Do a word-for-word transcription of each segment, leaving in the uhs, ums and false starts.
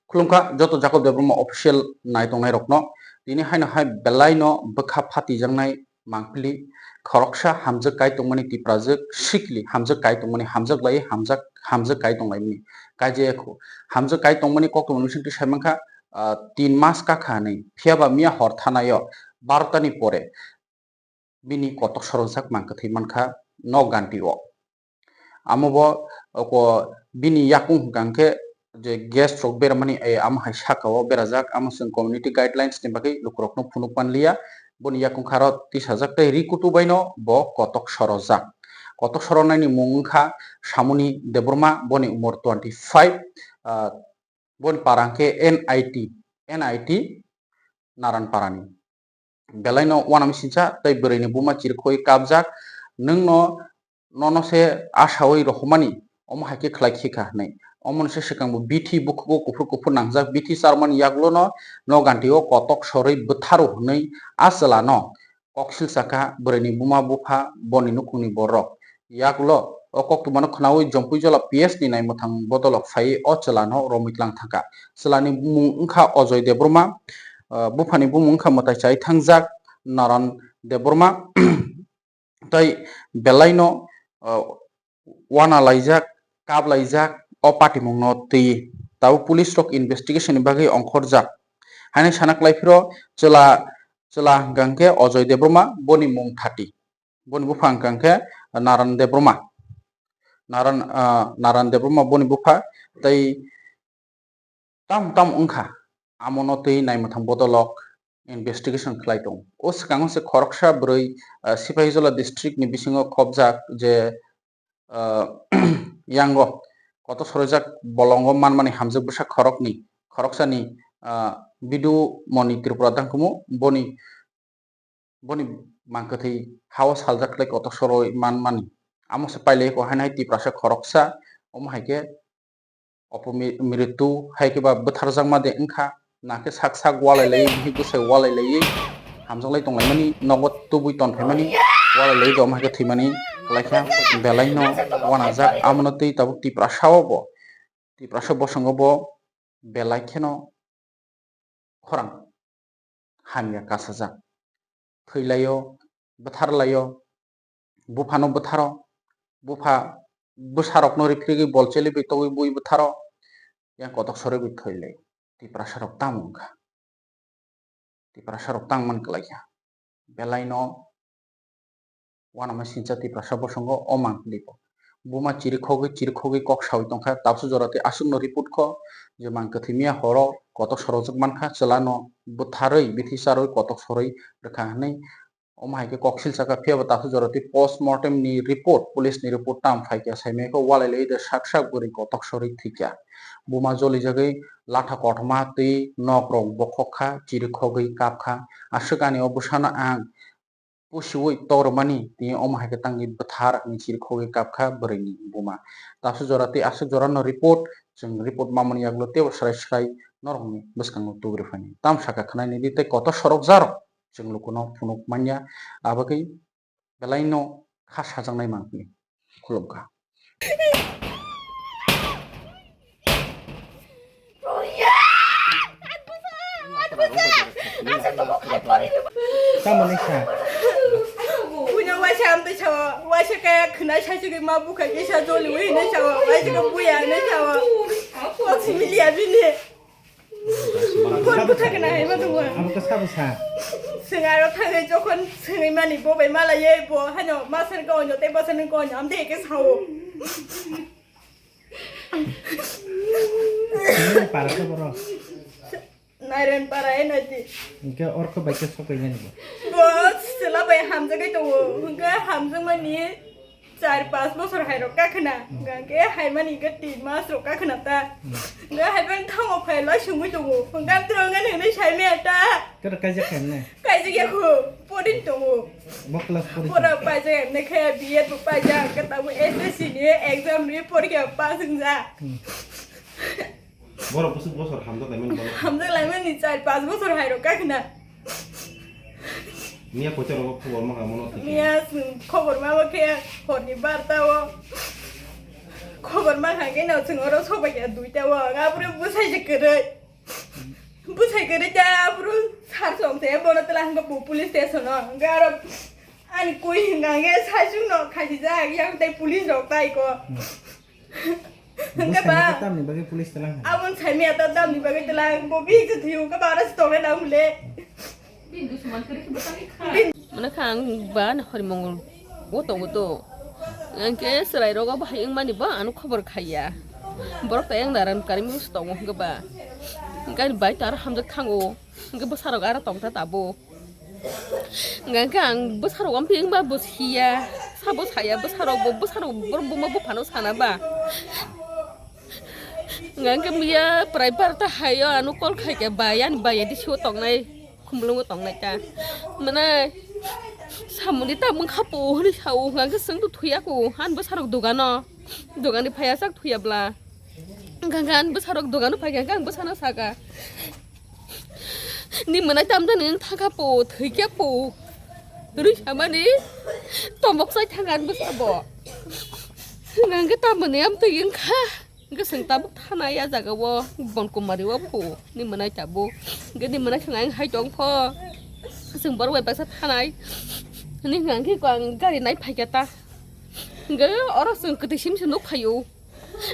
Khulumkha joto Jacob Debbarma official nai tongnai rokno. Tini haino hai belai no bwkha phatijaknai mangpili khoroksa hamjwk kai tongmani tiprajwk sikli hamjwk kai tongmani hamjwk lai hamjak hamjwk kai tonglaimani kaijaya kho. Hamjwk kai tongmani koktwmani bisingtwi sai mankha, ah, tin mas kakha hinwi. Phiyaba miya hor thanaio barota ni pore bini kotok sorojak mangkwthwi mankha nok ganti o. Amo bo oko bini yakung hwnkha hwnkhe je guest rok beramani, eh, amo hai saka o berajak, amo chwng community guidelines ni bagwi lukurokno phunuk manliya. Boni yakung kha aro tisajak tei ri kutu bai no bo kotok sorojak. Kotok soronai ni mung wngkha Samuni Debbarma, boni umor twenty five, ah, boni para hwnkhe N I T, N I T Naranparani. Belai no uanami sincha tei bwrwi ni buma chirikhoi kapjak, nwng no, nono se asawi rohormani, omo hai khe khlai khe kha hinwi. Omo no se swkang bo bithi bukhugo kuphur kuphur nangjak, bithi charwmani yagulo no, no ganti o kotok sorwi bwtharo hinwi a chwla no koksil saka bwrwi ni buma bupha boni nukhung ni borok. Yagulo o koktwma no khwnawi Jompui Jola P S ni naimwthang bodolok phaiwi o chwla no romwi tlang thangkha. Chwla ni bumung wngkha Ojoy Debbarma, ah, bupha ni bumung wngkha mwtai chai thangjak Naran Debbarma. Tei belai no, ah, uana laijak, kap laijak o patimung no twi. Tabuk police rok investigation ni bagwi ongkhorjak. Haino sana kwlai phiro chwla, chwla hwnkha hwnkhe Ojoy Debbarma, boni mung thati. Boni bupha hwnkha hwnkhe Naran Debbarma. Naran, ah, Naran Debbarma boni bupha tei tam tam wngkha, amo no twi naimwthang bodolok investigation khlai tongo. O swkango se khoroksa bwrwi, ah, Sipahijola district ni bisingo khobjak je, ah, yango koto sorojak bolongo manmani hamjwk bwsa khorokni, khoroksani, ah, Bidu Moni Tripura Dangkumu boni boni mangkwthwi hao saljak khlai kotok soroi manmani. Amo se pailai ko hainai Tiprasa khoroksa, omo hai khe opo mi-, mritu hai khe ba bwtharjakma de wngkha, na khe sak sak walai lai, bihik bwsai walai lai, hamjak lai tonglaimani, nogo tubui tonphaimani, walai lai de omo hai khe thwimani, khlai kha belai no wanajak, amo no twi tabuk Tiprasa o bo, Tiprasa bosongo bo belai kheno khorang hamya kasajak. Thwilaio, bwtharlaio, buphano bwtharo, bupha bwsarokno riphrigwi bol chelibwi togwi bui bwtharo, yang kotok soribwi thwilaio. Tiprasarok tamo wngkha? Tiprasarok tangmani kwlaikha. Belai no uanama sincha Tiprasa bosongo o mangpili bo. Buma chirikhogwi chirikhogwi kok sawi tongkha, tabsu jora tei aswkno report kho je mangkwthwi miya horo kotok sorojak mankha, chwlano bwtharwi bithi charwi kotok sorwi rwkha hinwi. Omo hai khe koksil saka, phiyaba tabsu jora tei post mortem ni report, police ni report tam phaikha, saimai kho walai lai de sak sak bwrwi kotok sorwi thwikha. Buma jolijagwi latha kothoma tei nok rok bokhok kha, chirikhogwi kapkha. Aswk ani o bwsano ang pusiui tormani, tini omo hai khe tangwi bwthar hinwi chirikhogwi kapkha bwrwini buma. Tabsu jora tei aswk jorano report, chwng report mamani yagulo teibo swrai swrai norokni bwskango tuburi phani. Tam saka khwnai nidi tei kotor sorok jarok chwng lukuno phunuk manya, abagwi belaino kha sajaknai mangpili. Khulumkha. Tamoni sa. Puino waisa amtwi sao, waisa kaya khwnai saisugwi ma bukha kisa joliwi hinwi sao, waisa khe buya hinwi sao. Kok simi liya bini. Kok bwtha khna hai ma tongwa. Abo khe sabo sa. Swng aro thangwi jokhon swngwi mani bo bai malaiwi bo hano masar ka onyo tei bwsarni ka onyo amtwi khe sao. Nini para khe boro? Nairon para e nai di. Hingke orko bai khe sokoi nani bo? Bo sela bai hamjagwi tongo. Hingke hamjakmani char pas bosor hai rok kakhna. Hmm. Hingke hai mani hingke tin mas rok kakhna ta. Hmm. Hingke hai bai thango phai lai sungwi tongo. Hingke amtwrwng ani hinwi sai maya ta. Kero kaijak khe ne? Kaijak ya kho. Porin tongo. Bo class porin. Pora paijak emne khe B Ed bo paijak. Hingke tabo S S C ni exam ni porikha pass wngja. Hmm. Borok bwswk bosor hamjak laimani bono? Hamjak laimani char pas bosor hai rok kakhna. Miya koito rogo khobor ma hamono thik. Miya chwng khobor ma bo khe horni barta o. Khobor ma kha khe no chwng oro sobai ya duita o, abro bwsai se kwrwi. Bwsai kwrwi ta abro sar song se bono twla hwnba bu police station o. Hwnba aro ani koi hwnka khe sai chwng no khaisijak, yang tai police rok tai ko. Hwnka ba? Bwsai khe tamni bagwi police twla hwnka? Abon sai maya ta tamni bagwi twla, bo bihik se thwiyo, hwnka ba aro se tongnai nang mole. Mane kha ang ba na hori mongol o tongo to. Ang khe chwrai rogo bahai wng mani ba ano khobor khaiya. Borok ta yang naran kari mung tongo hwnga ba. Hwnga ni bai ta aro hamjak thango. Hwnga bwsa rok aro tong ta tabo. Hwnga khe ang bwsa rok amtwi wng ba bo siya. Sabo saya bwsa rok bo bwsa rok borok buma buphano sana ba. Hwnga khe miya prai barta hayo ano call khai khe ba yani ba yadi siwo tongnai. Khumulungo tongnai ta. Mane samungni ta mung kha po hwnwi sao, hwnka khe chwng to thwiya ko, han bwsarok dogano, dogani phaiya sak thwiya bla. Hwnka khe han bwsarok dogano phaikha, hwnka ang bwsano saka, "Ni mwnai tamjani wng thangkha po, thwikya po." Rwi samani tombok chai thangkha han bwsa bo. Hwnka khe tamoni amtwi wngkha. Hwnkhe chwng tabuk thanai a jaga o Bonkumari o phu ni mwnai tabuk. Hwnkhe ni mwnai thang ang hai tong pho. Chwng borok bai baksa thanai. Hwnwi hwnkha hwnkhe ang gari nai phaikha ta. Hwnkhe oro chwng kwtwi simi se nuk phaio.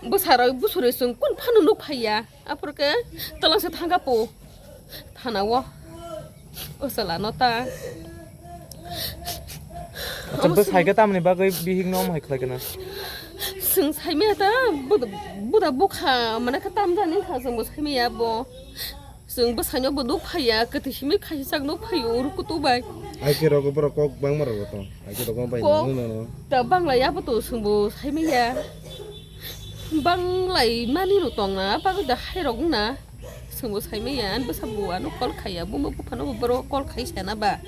Bwsarok bwsarwi chwng kun phano nuk phaiya. Aphuru khe twlangsa thangkha phu. Thana o. O chwla no ta. Acha, bwsai khe tamni bagwi bihik no omo hai khlai khe na? Chwng saimaya ta, buda, buda bukha, mane khe tamjani kha, chwng bo saimaya bo. Chwng bwsai no bo nuk phaiya, kwtwi simi khaisa sak nuk phaio, uru kutu bai. Ai khe rogo borok kok bangma rogo tong. Ai khe rogo bai Kok no no no. Ta bangla ya bo to chwng bo saimaya. Banglai mani no tong na, bagwi da hai rok na. Chwngbo saimaya, ani bwsa bo ano call khaiya, buma buphano bo borok call khai sana ba.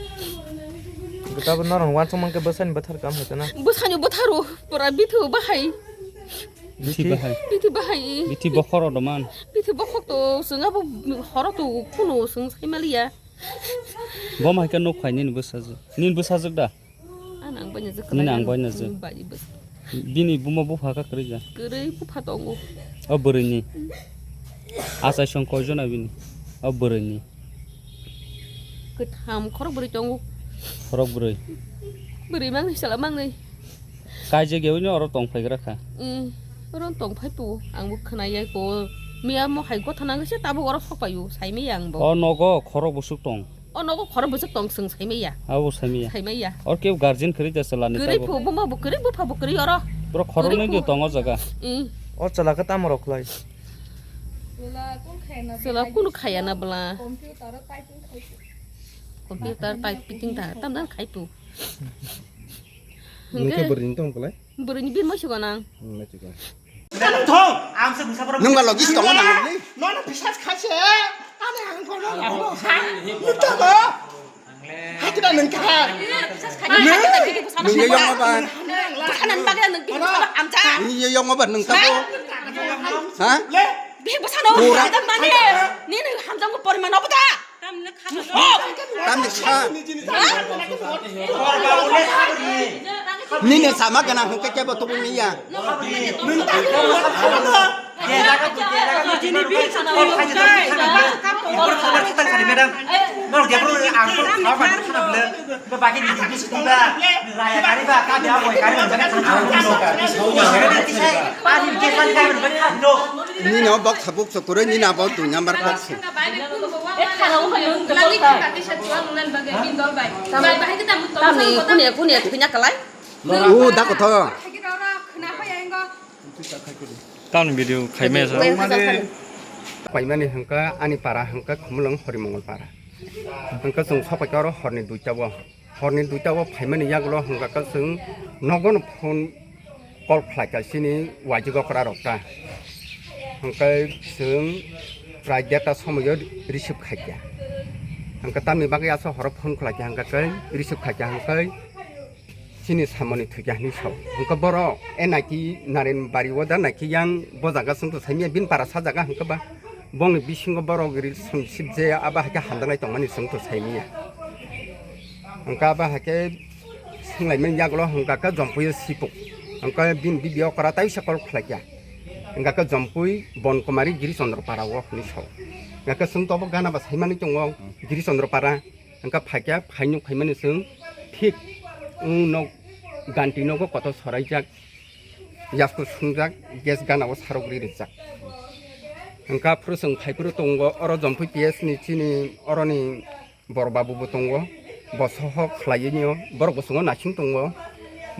Tabuk norok uansukma khe bwsani bwthar kam hai khna? Bwsani bwtharo pura bithu bahai. Bithi bahai. Bithi bahai. Bithi bokhoro doman. Bithi bokhok to chwng abo horo to kuno chwng saimaliya. Bo mai khe nuk phai nini bwsajwk. Nini bwsajwk da? Ano ang bai najak. Nini ang bai najak. Bai bwsa. Bini buma bupha kha kwrwi ja? Kwrwi bupha tongo. O bwrwini. Achai song koi jona bini? O bwrwini. Kwtham khorok bwrwi tongo. Khorok bwrwi. Bwrwi mangni sala mangni. Kaijak yawi no oro tong phai gra kha. Mm. Oro tong phai tu ang bo khna yai ko. Miya mo hai gotha nang se tabuk oro sok payu sai mi yang bo. O nogo khorok bwswk tong. O nogo khorok bwswk tong chwng saimaya. Abo saimaya. Saimaya. Or kebo guardian kwrwi da chwla ni kwrwi tabo. Phu buma bo kwrwi bupha bo kwrwi oro. Bro khorok kwrwi nai phu. Di tongo jaga. Mm. O chwla khe tamo rok khlai? Chwla kunu khaya na bwla. Computer typing ta tam dan khai phu. Nungkhe bwrwini tong khlai? Bwrwini bin moisu gwnang. Hmm, moisu gwnang. Thong, ang se busa borok. Nung ba logis tongo nang ni? Nono bisas khaise. Ani ang kono lago. Ha? Nung tamo? Hai kita nung ka. Nung ye yong ba? Busanan bagla nung bin amja. Nung ye yong ba nung tamo? Ha? Bi busano. Pura. Ada mani. Ni nung hamjang ko poriman obo da. Tamni kha. Nini sama gana hwnkhe kebo tubu miya. Nini o bok sabuk sukuroi nini abo dui number bok su. Tamni kunia kunia thwina kalai. O da kotho. Tamni video khaimaya sa. Paimani hwnkha ani para hwnkha Khumulwng Horimongol para. Hwnkha chwng sopaikha oro horni duita o. Horni duita o phaimani yagulo hwnkha khe chwng nogono phone call khlaikha chini waijwk okra rok ta. Hwnkhe chwng prai derta somoio receive khaikha. Hwnkhe tamni bagwi aswk horo phone khlaikha hwnkhe receive khaikha hwnkhe chini samani thwikha hinwi sao. Hwnkhe borok e naiki Narenbari o da naiki yang bo jaga chwngto saimanya bini para sa jaga hwnkhe ba. Bongni bisingo borok relationship je abo hai khe hamjaknai tongmani chwngto saimanya. Hwnkhe abo hai khe swnglaimani yagulo hwnkha khe Jompuio sipuk. Hwnkhe bini bibi okra taisa call khlaikha. Hingkha khe Jompui Bonkumari Giri Chandra Para o hinwi sao. Hingkha khe chwng tobo gana ba saimani tongo Giri Chandra Para. Hingkha phaikha phainuk phaimani chwng thik wng nok ganti nogo kotor soraijak, yasku sungjak, gas gana o sarok ri rijak. Hingkha phuru chwng phaiphuru tongo oro Jompui P S ni chini oroni Bor babu bo tongo, bo sohok khlaiwi nw, borok bo chwngno naising tongo,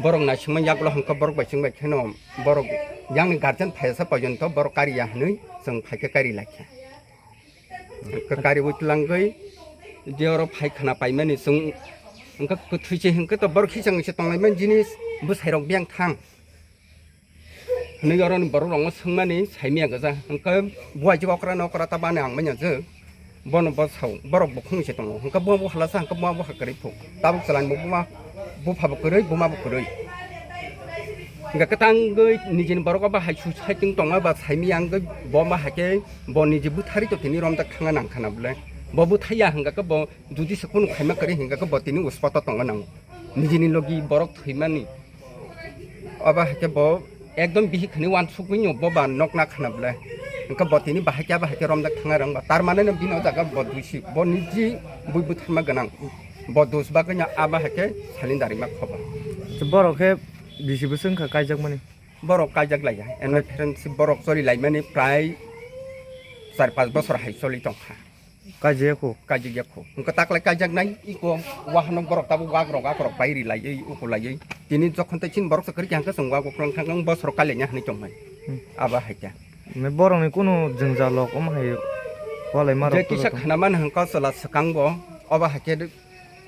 borok naisingma yagulo hwnkha borok bai chwng bai kheno borok yakni guardian phaiyasa porjonto borok kariya hwnwi chwng phaikhe kari laikha. Hwnkha kariwi twlangwi je oro phai khna paimani chwng hwnkha kwthwi se hwnkhe to borok hisang se tonglaimani jinis bwsairok biyang thang. Hwnwi oroni borok rokno swngmani saimya gwja. Hwnkhe buai je okra na okra ta bani ang manya je. Bono bo sao, borok bukhung se tongo. Hwnkhe bo bo halasa, hwnkhe bo bo hakwrwi phuk. Tabuk chwlani bo buma, bupha bo kwrwi, buma bo kwrwi. Hwnkhe kwtangwi nijini borok obo hai su saiting tongo ba saimya wngwi bo ma hakhe bo niji bwthari to tini romjak thangna nang khana bwle. Bo bwthaiya hwnkhe bo judi se kunu khaima kwrwi hwnkhe bo tini uspato tongo nango. Nijini logi borok thwimani. Obo hai khe bo ekdom bihik hwnwi uansukgwi no bo ba nokna khna bwle. Hwnkhe bo tini bahai khe abo hai khe romjak thangna rwng ba. Tar mane no bini o jaga bo duisi, bo niji bui bwtharma gwnang. Bo dus bagwi no abo hai khe salin darima khoba. Borok khe bisi bwswk wngkha kaijakmani? Borok kaijak laiya. Eno friendship borok choli laimani prai char panch bosor hai choli tongkha. Kaijak ya kho? Kaijak ya kho. Hwnkhe taklai kaijak nai, iko wahanok borok tabuk wakrok, akorok pai ri laiwi, uku laiwi. Tini jokhon tei chini borok sa kwrwi kha hwnkhe chwng wak ukrang thang thang bosor kailaina hwnwi tongmani. Hmm. Abo hai khe. Borokni kunu jwngjal rok omo hai walai ma rok. Je kisa khna mani hwnkhe chwla swkang bo, obo hai khe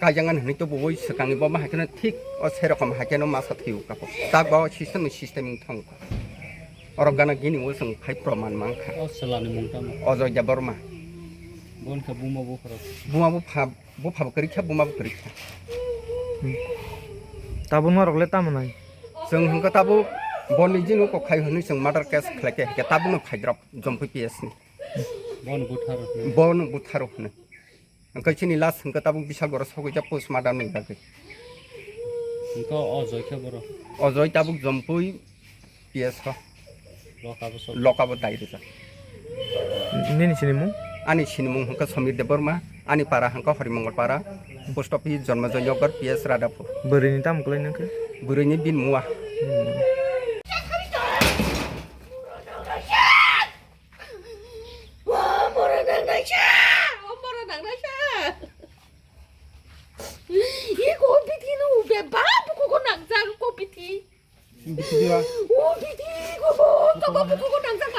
kaijak nani hwnwi tubuwi swkangni bo ma hai kheno thik o se rokom hai kheno masa thwiwi kapo. Tak ba o system ni system wng thang kha. Oro gana gini o chwng phai proman mang kha. O chwlani mung tamo? Ojoy Debbarma. Bo wngkha buma bupharok. Buma bupha, bupha bo kwrwi kha, buma bo kwrwi kha. Hmm. Tabuk norok le tamo nai? Chwng hwnkhe tabuk bo niji no kok khai hwnwi chwng murder case khlai khe, hwnkhe tabuk no phaidrop Jompui P S ni. Bono butharo hwnwi. Bono butharo hwnwi. Hwnkhe chini last hwnkhe tabuk Bishalgoro sogwi jak postmortem ni bagwi. Hwnkhe o Joy khe boro? O Joy tabuk Jompui P S o. Lokabo sok. Lokabo dai rijak. Nini sinimung? Ani sinimung hwnkhe Samir Debbarma, ani para hwnkhe Horimongol para, post office Jonmojoy Nagar, P S Radhapur. Bwrwini tamo kwlai nangkhe? Bwrwini bini mua. Hmm. O moro nang nai sa, o moro nang nai sa. Iko bithi no be ba buku ko nang jang ko bithi. Bithi diwa. O bithi ko bo to ko buku ko nang jang